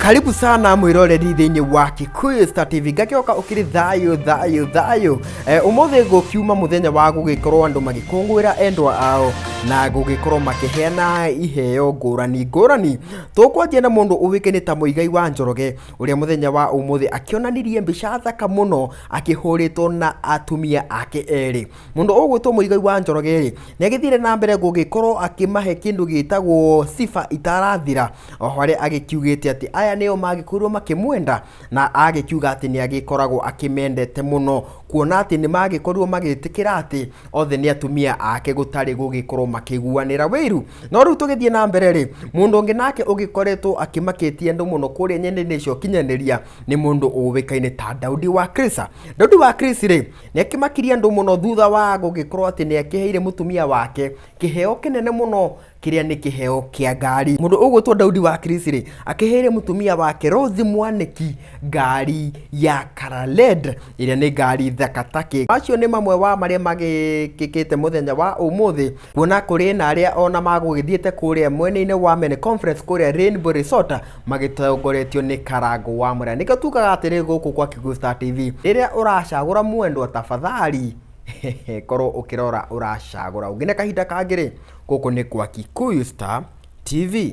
Karibu sana mwiroreri thiini wa Kikuyu Star TV. Ngakĩoka ũkĩrĩ thayũ thayũ thayũ. Ũmũthĩ gũkiuma mũthenya wa gũgĩkorwo andũ magĩkũngũĩra endwa ao na gũgĩkorwo makĩheana iheo ngũrani ngũrani. Tũkwanjia na mũndũ ũĩkaine ta Mũigai wa Njoroge, ũrĩa mũthenya wa ũmũthĩ akĩonanirie mbica thaka mũno akĩhũrĩtwo na atumia ake erĩ. Mũndũ ũgwĩtwo Mũigai wa Njoroge rĩ, nĩ agĩthire na mbere gũgĩkorwo akĩmahe kĩndũ gĩtagwo sifa itarathira, o harĩa agĩkiugĩte atĩ aya nĩo magĩkorirwo makĩmwenda, na agĩkiuga atĩ nĩ agĩkoragwo akĩmendete mũno, kuona atĩ nĩ magĩkorirwo magĩtĩkĩra atĩ othe nĩ atumia ake gũtarĩ gũgĩkorwo makĩiguanĩra wĩiru. No rĩu tũgĩthiĩ na mbere rĩ, mũndũ ũngĩ nake ũgĩkoretwo akĩmakĩtie andũ mũno kũrĩa nenda-inĩ cia ũkinyanĩria nĩ mũndũ ũĩkaine ta Daudi wa Chris. Daudi wa Chris rĩ, nĩ akĩmakirie andũ mũno thutha wa gũgĩkorwo atĩ nĩ akĩheire mũtumia wake kĩheo kĩnene mũno, kĩrĩa nĩ kĩheo kĩa ngari. Mũndũ ũgwĩtwo Daudi wa Chris rĩ, akĩheire mũtumia wake Rose Mwanĩki ngari ya Colour Red, ĩrĩa nĩ ngari thaka takĩ. Macio nĩ mamwe wa marĩa magĩkĩkĩte mũthenya wa ũmũthĩ, kuona kũrĩ na arĩa ona magũgĩthiĩte kũrĩa mwena-inĩ wa Men Conference kũrĩa Rainbow Resort magĩtongoretio nĩ Karangũ wa Mũraya. Nĩkĩo tugaga atĩrĩ gũkũ kwa Kikuyu Star TV, rĩrĩa ũracagũra mwendwa tafadhali korwo ũkĩrora ũracagũra ũngĩ. Na kahinda kangĩ rĩ, gũkũ nĩ kwa Kikuyu Star TV.